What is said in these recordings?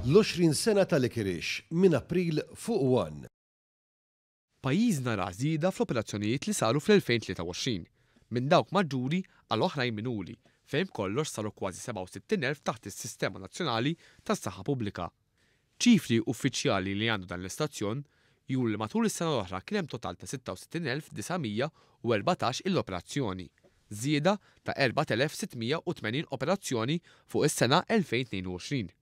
L-20 sena ta' Licorice minn April fuq One. Pajjiżna ra żieda fl-operazzjonijiet li saru fl-2023, minn dawk maġġuri għal oħrajn minuri, fejn b'kollox saru kważi 67,000 taħt is-Sistema Nazzjonali tas-Saħħa Pubblika. Ċifri uffiċjali li għandu dan l-istazzjon juru li matul is-sena l-oħra kien hemm total ta' 66,914 il-operazzjoni, żieda ta' 4,680 operazzjoni fuq is-sena 2022.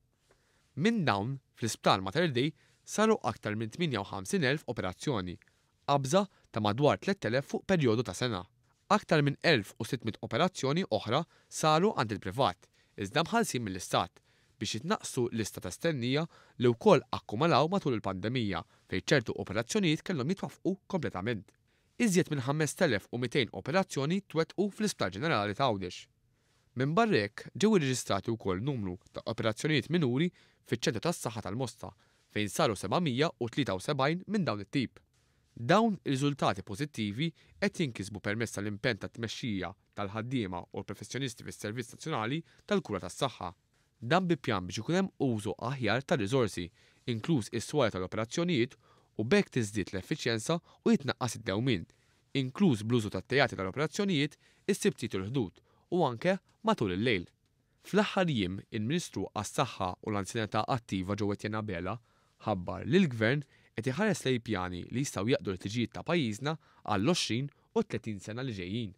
Minn dawn, fl-Isptar Mater Dei saru aktar minn 58,000 operazzjoni, qabża ta' madwar 3,000 fuq perjodu ta' sena. Aktar minn 1,600 operazzjoni oħra saru għand il-privat, iżda mħallsin mill-Istat, biex jitnaqqsu lista ta' stennija li wkoll akkumulaw matul il-pandemija fejn ċertu operazzjonijiet kellhom jitwaffqu kompletament. Iżjed minn 5,200 operazzjoni twettqu fl-Isptar Ġenerali ta' Għawdex. Minbarra hekk, ġew irreġistrati wkoll numru ta' operazzjonijiet minuri fiċ-Ċentru tas-Saħħa tal-Mosta fejn saru 773 minn dawn it-tip. Dawn ir-riżultati pożittivi qed jinkisbu permezz tal-impenn tat-tmexxija, tal-ħaddiema u l-professjonisti fis-Servizz Nazzjonali tal-Kura tas-Saħħa. Dan bi pjan biex ikun hemm użu aħjar tar-riżorsi, inkluż is-swali tal-operazzjonijiet u b'hekk tiżdied l-effiċjenza u jitnaqqas id-dewmien, inkluż bl-użu tat-teatri tal-operazzjonijiet is-Sibtijiet u l-Ħdud u anke matul il-lejl. Fl-aħħar jiem, il-Ministru għas-Saħħa u l-Anzjanità Attiva Joe Etienne Abela ħabbar li l-Gvern qed iħares lejn pjani li jistgħu jaqdu l-ħtiġijiet ta' pajjiżna għall-20 u t-30 sena li ġejjin.